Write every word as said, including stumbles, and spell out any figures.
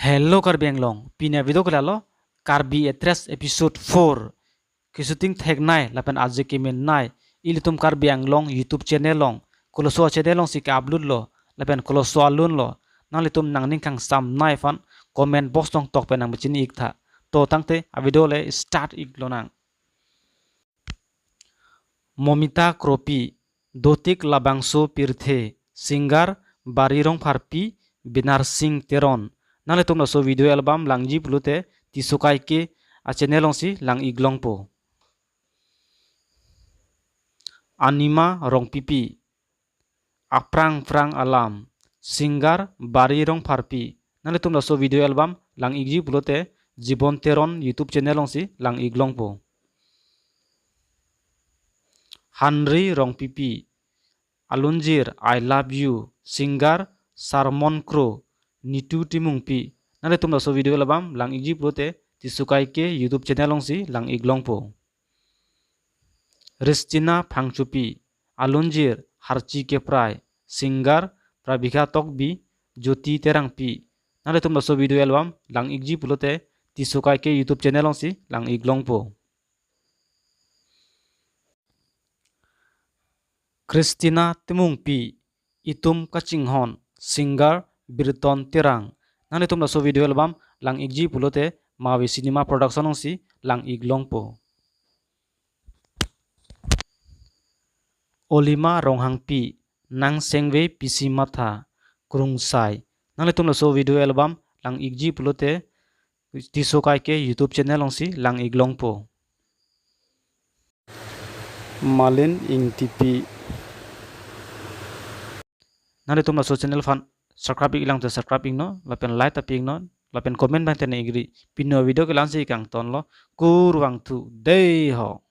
Hello Karbi Anglong, pini avideo ke lalo, Karbi Actress episode four. Keshooting theknei lapen aje kemenei ilitum Karbi Anglong YouTube channel along, koloso channel alongsi ke-upload lo lapen koloso alun lo, nanglitum nangning kangsamnei aphan comment box along tok pen nangpachini iktha. To tangte avideo le start iklonang. Momita Kropi, Dotik Labangso Pirthe, singer Bari Rongpharpi, Binar Singh Teron. Nanglitum laso video album langji pulote Tisso Kaike achannel alongsi lang-iklongpo. Anima Rongpipi, Aphrang Phrang Alam, singer Bari Rongpharpi. Nanglitum laso video album lang-ikji pulote Jibon Teron YouTube channel alongsi lang-iklongpo. Hanri Rongpipi, alunjir I Love You, singer Sarmon Kro, Nitu Timungpi. Nanglitum laso video album lang-ikji pulote Tisso Kaike YouTube channel alongsi lang-iklongpo. Ristina Phangchopi, alunjir Harchi Keprai, singer Prabikha Tokbi, Jyoti Terangpi. Nanglitum laso video album lang-ikji pulote Tisso Kaike YouTube channel alongsi lang-iklongpo. Christina Timungpi, Itum Kachinghon, singer Birton Terang. Nanglitum laso video album lang-ikji pulote Mavi Cinema Production alongsi lang-iklongpo. Olima Ronghangpi, Nang Sengve Pisi Matha, Krungsai. Nanglitum laso video album lang-ikji pulote Tisso Kaike YouTube channel alongsi lang-iklongpo. Malin Ingtipi. Nanglitum laso channel aphan subscribe-iklangte subscribe-iknon, lapen like ta pi-iknon, lapen comment abang ta nang-ikri. Pini avideo ke la-ansi kangtonlo, kurvangthu, dei ho.